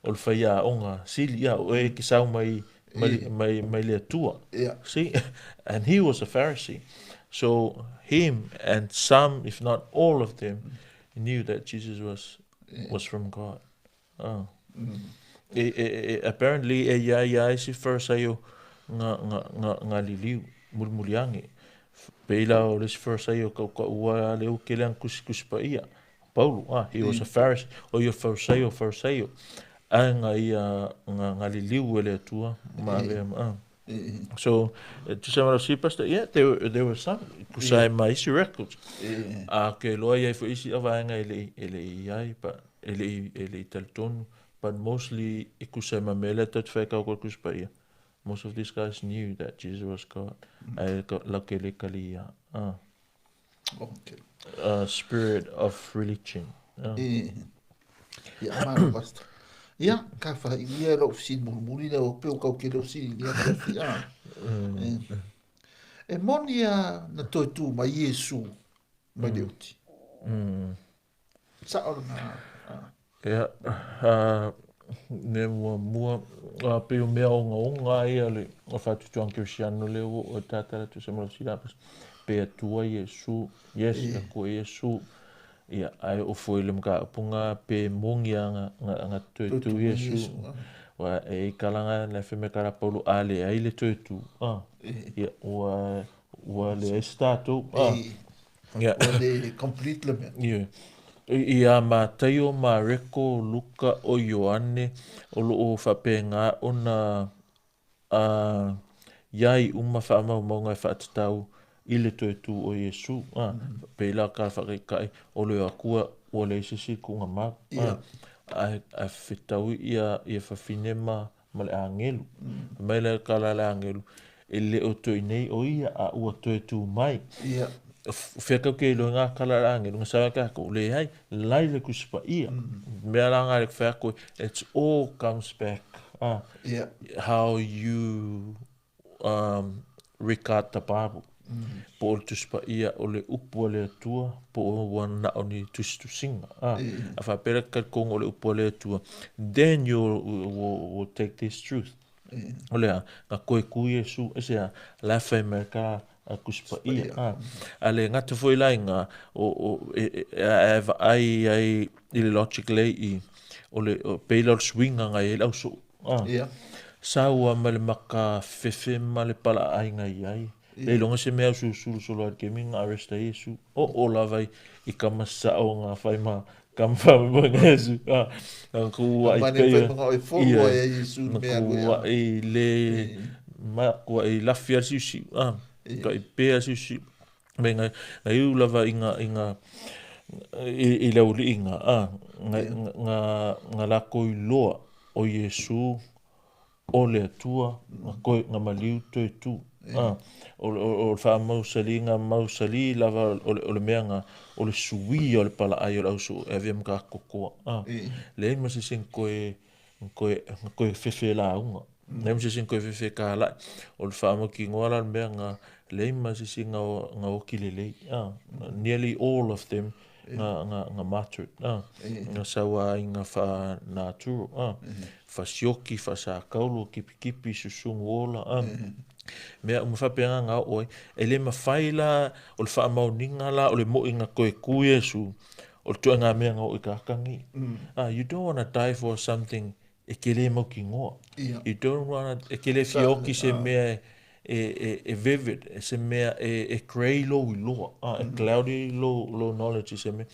o le whaia onga sili ia oe ki sau mai mai mai le atua. See, and he was a Pharisee. So him and some, if not all of them, knew that Jesus was from God. Apparently e ia ia isi Pharisee nga nga nga nga liliu mulmuliangi. Peila o le Pharisee o ka ua le u kele ang kus pa ia. Paulo, he was a Pharisee, o ia Pharisee. Nga ia nga nga liliu ele atua ma le So to some of the pastor, yeah, there were some kusai mai isi records. Ke loa ia fo isi avaenga ele ele iai pa ele ele taltonu, but mostly i kusai ma mele tat fa ka ko kuspa ia. Most of these guys knew that Jesus was God. Ai la ke le kalia. Okay. Spirit of religion. Ia ma pastor. Ia ka fa ia lo sin mulmuli le o pe o ka ke lo sin ia ka fi a. E moni a na toe tu mai Iesu mai le uti. Sa'o lena. Ia, mea muamua, pei o mea ogaoga lava ia o le faatuatuaga kerisiano lea ua oo ai tatou le tusa ma lau silapasi, pe Atua Iesu, yes, Atua Iesu, ia, ae oo foi i le mataupu lena pe moni lava na toe tu Iesu. Aua e i ai tala na fai mai kala Paulo, a leai le toe tu, ia, ua leai se tatou. Ia. Ua le complete le mea. Ia. Ia Mataio, Mareko, Luka, o Ioane, o lo o faapena ona i ai uma faamaumauga e faatatau i le toe tu o Iesu. Pei la ka faataitai o le Atua ua leai se isi tuuga mau. Ae fetaui ia fafine ma le agelu. Fai mai le tala a le agelu, e le o toe nei o ia, a ua toe tu mai. O fea tatou te iloa i ngā tala a le agelu, na sau ai tatou, leai, la i le Tusi Paia. Mea la ngā le fai atu, it's all comes back. How you regard the Bible. Po o le Tusi Paia o le upu a le Atua, po o ua na o ni tusitusiga. A faapea la talitonu o le upu a le Atua, then you will take this truth. O le a, na toe tu Iesu, e se a, la fai mai ka a Tusi Paia. A le gata foi la i ngā, e vaai ai i le logic lea i, o le, pei la o le suiga na i ai le ausoo. Sau lava ma le maka fefe ma le palaaiga i ai. Le iloga se mea usuusulu solo ai le taimi na arrest ai Iesu. Oo lava i kama sao nga fai ma kama faamoemoega Iesu. Na kuua'i pei na kuua'i le ma kuua'i lafi lava le siusiu. Kuua'i pea le siusiu. Me nga iu lava i nga i nga i le auliiga nga nga nga latou iloa o Iesu o le Atua nga toe nga maliu toe tu. O le faamausaliga mausali lava o le mea nga o le suia o le palaai o le ausoo e avea ma tagata totoa. Leai ma se isi na toe na toe fefe lauga. Leai ma se isi na toe fefe talai. O le faamautinoa la o le mea nga leai ma se isi na oti lelei. Nearly all of them nga martyred. Nga sau lava i nga faa-naturo. Fasioti, faasataulo, tipitipi, susunu ola. Mea uma faapena nga oo ai. E le mafai la o le faamaoniga la o le mo'i na toe tu Iesu, o le ituaiga mea na oo i tagata nei. You don't wanna die for something e te le mautinoa. You don't wanna, e te le fia oti se mea e vivid, se mea e grey lou iloa, e cloudy lou knowledge i se mea.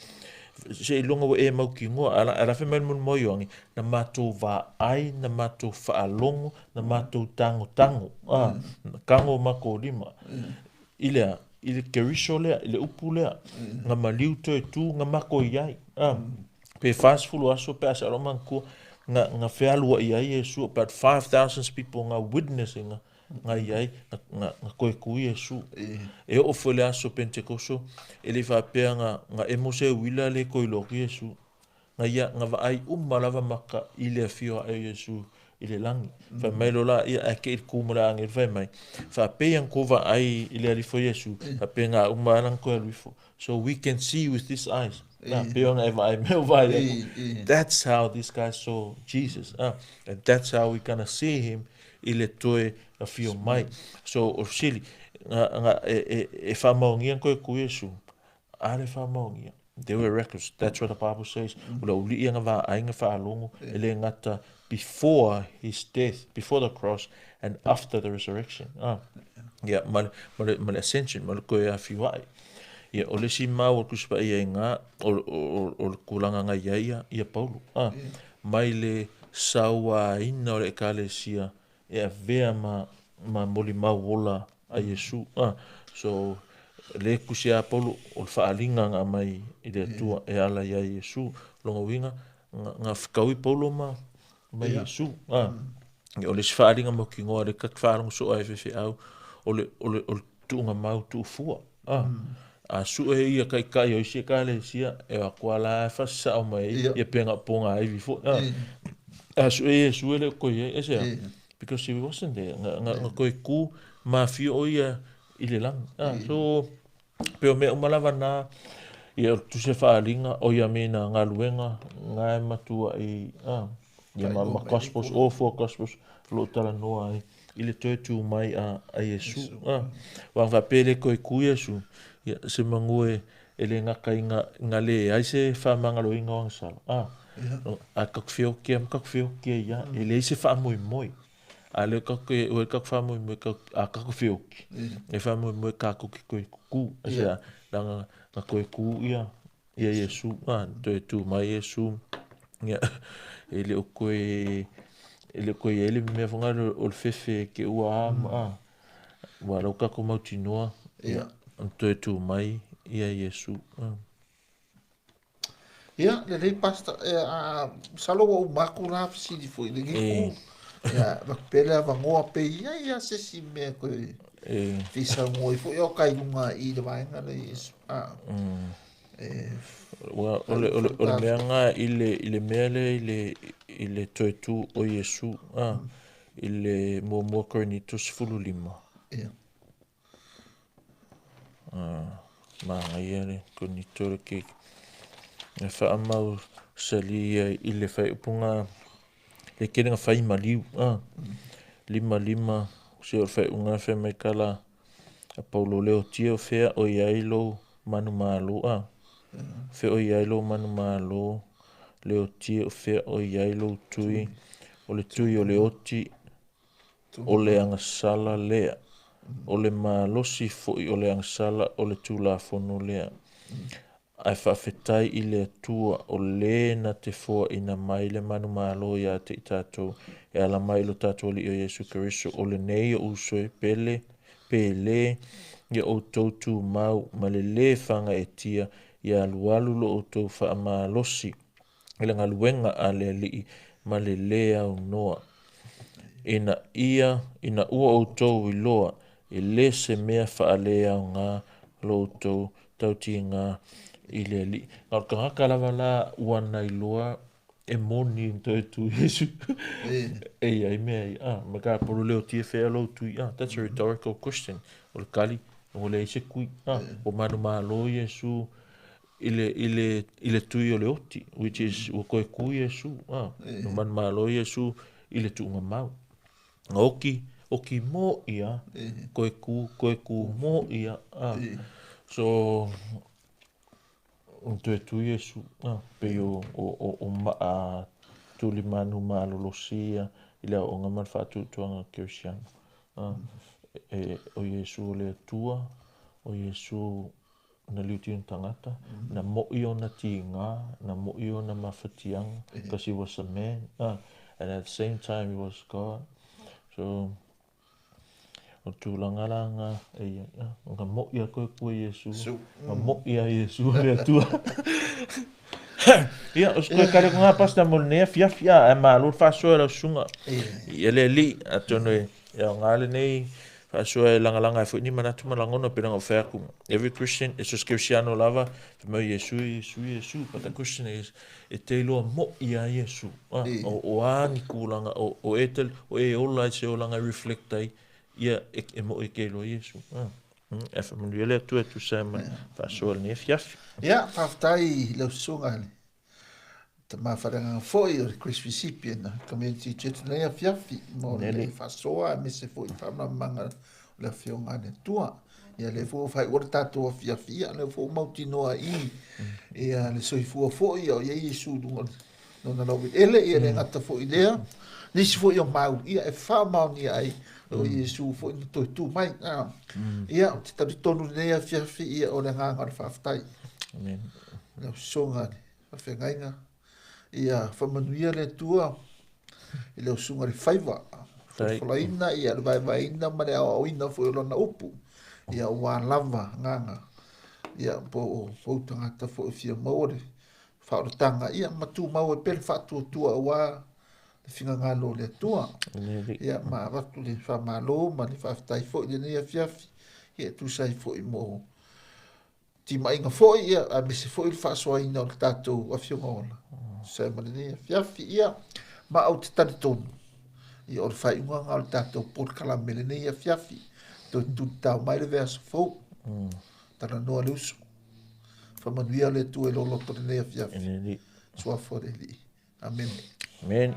Seiloga ua e mautinoa, a la fai mai le mulimua o Ioane, na matou vaai, na matou faalogo, na matou tagotago, tago o matou lima. I le a? I le keriso lea, i le upu lea, na maliu toe tu, na matou i ai. Pe 40 aso pe a sa loa manatua, na fealuai ai Iesu, about 5,000 people nga witnessing nga i ai, nga toe tu Iesu. E oo foi le aso Pentekoso, e le i faapea nga emo se uila le toe iloa atu Iesu. Nga ia, nga vaai uma lava maka i le afio ae o Iesu i le lagi. Fai mai loa la ia, ae te i le tu ma le agelu fai mai, faapea na tou vaai i le Alii o Iesu, faapea nga uma lava na toe alu ifo. So we can see with these eyes. Na, pei ona e vaai mai o vaai atu. That's how this guy saw Jesus. And that's how we gonna see him i le toe afio mai. So o fesili, nga, e faamaonia koe ku Iesu? A le faamaonia. There were records. That's what the Bible says. O le auli'i nga vaai nga faalogo e le gata before his death, before the cross, and after the resurrection. Ia, ma le ascension, ma le toe afio ae. Ia, o le isi mau o le Tusi Paia i nga, o le tulaga nga i ai ia Paulo. Mai le sauaina o le Ekalesia e avea ma molimau ola a Iesu. So, le tusi a Paulo o le faaaliga na aumai i le Atua e ala ia Iesu. Lona uiga, na fetaui Paulo ma Iesu. O le isi faaaliga mautinoa lea ta te faalogo soo ai e faifeau, o le tuuga mau tuufua. A sue ia taitai o isi ekalesia, e o atu lava la e faasasao mai ai ia pe na o pogaivi foi. A sue Iesu e le o toe i ai, aisea? Because he wasn't there. Nga, nga, nga koe ku ma fio o ia i le lagi. Ah, so, pe o mea uma lava na, ia o tuse whaalinga, o ia me na ngaluenga, ngae matua i, ah, ia ma, ma gospels, all four gospels, lo tala noa ai, i le toe tū mai a, a Iesu. Ah, wang whapele koe ku Iesu, ia se mangue e le gaka i nga, nga le ai se faamagaloina o agasala. A, a kaku feokia ma kaku feokia ia, e leai se faamoemoe. A lea kaku e, oe kaku faamoemoe kaku, a kaku feoki. E faamoemoe kākou ke koe kukū. A se a, la nga, nga koe kū ia, ia Iesu, a, toe tū mai Iesu, ia, e le o koe, e le o koe ia ele mea whangaro o le fefe ke ua a, a, Ua rau kako mautinoa, ia, toe tū mai ia Iesu. Ia, lelei pastor, e, a, masalo ua uma atu la fesili foi i lenei ku. Ia, avatu pea le avanoa pe i ai lava se isi mea toe fia saunoa ai foi o kai luga i le vaega lea Iesu. A, e, Ua, o le, o le, o le mea nga i le, i le mea lea i le, i le toe tū o Iesu, a, I le muamua Korinito 15. Ia. Manaia le Korinito le keiki. E whaamau sali ia i le whaiupunga le kerenga whai maliu. Ah, lima lima se o le whaiunga whai mai kala a Paulo leo tia o whea o iai lou manu malo. Ah, whea o iai lou manu malo leo tia o whea o iai lou tui o le tui o le oti o le agasala lea, o le malosi foi o le agasala o le Tulafono lea. Ae faafetai i le Atua o le na te foaina mai le manumalo ia te i tatou, e ala mai i lo tatou Alii o Iesu Keriso, o lenei o uso e pele, pele, ia outou tumau ma le lē fagaetia, ia alualu lo outou faamalosi i le galuega a le Alii ma le lē aunoa. Ina ia, ina ua outou iloa, e lē se mea faaleaoga lo outou tautiga i le Alii. Na o le tagata lava la ua na iloa e moni na toe tu Iesu. E i ai mea ia, ah, ma ka polo leo tia whea lou tui, ah, that's a rhetorical question. O le kali, ua leai se kui, ah, ua manumalo Iesu i le, i le, i le tui o le oti, which is, ua koe ku Iesu, ah, ua manumalo Iesu i le tuuga mau. Nga oki, oki mo ia, koe ku, koe ku mo ia, ah. So, toe tu Iesu, ah, pei o, o, o, o maa tuli manu malolosi ia i le aoaoga ma le faatuatuaga Kerisiano. Ah, e, o Iesu o le Atua, o Iesu na liuti ona tagata, na mo'i ona tiga, na mo'i ona mafatiaga, because he was a man, ah, and at the same time he was God. So, o tulaga la nga e ia, ah, nga mo'i a koe kua Iesu, nga mo'i a Iesu o le Atua. Ia, o se koe kare ko ngā pasta mo lenei afiafi, ah, ae malo le faasoa e lau susuga. Ia le alii, atonu e, e aoga lenei faasoa e lagalaga ai foi ni manatu ma lagona pei ona ou fai atu, every Christian, e so o se Kerisiano lava, fai mai o Iesu, Iesu, Iesu, but the question is, e te iloa mo'i a Iesu, a, o, o a ni kūlanga, o, o e te, o e ola ai se olaga e reflect ai, ia, e, e mo'i e ke iloa Iesu. A, e whamanuia le Atua e tusa ai ma faasoa lenei afiafi. Ia, faafetai i lau susuga le Tama whareanga foi o le Chris Recipient o Community Church nei afiafi mo le faasoa aemaise foi faamalamalamaga o le afioga a le Atua. Ia lea foi ua faaiua le tatou afiafi, ia lea foi ua mautinoa i ia le soifua foi ia o i ai Iesu i luga o lona laueleele, ia le gata foi i lea, nisi foi o mau ia e faamaonia ai o Iesu foi na toe tu mai. Ia, ou te talitonu i lenei afiafi ia o le agaga o le faafetai. Amen. Lau sosoga le faafeagaiga. Ia faamanuia le Atua i lau susuga i le faiva, folafolaina ia le vaevaeina ma le aoaoina foi o lana upu. Ia ua lava agaga ia po o ou tagata foi fia maua le faaolataga ia ma tumau ai pea le faatuatua aua le finagalo o le Atua. Ia ma avatu le faamalo ma le faafetai foi i lenei afiafi ia e tusa ai foi mo timaiga foi, ia, aemaise foi le faasoaina o le tatou Afioga Ola. Tusa ai ma lenei afiafi, ia, ma ou te talitonu, Ia o le faaiuga lena o le tatou polokalame i lenei afiafi. Toe tulitao mai le vaiaso fou. Talanoa le uso. Faamanuia le Atua i lou loto i lenei afiafi. Suafa o le Alii. Amene. Amene.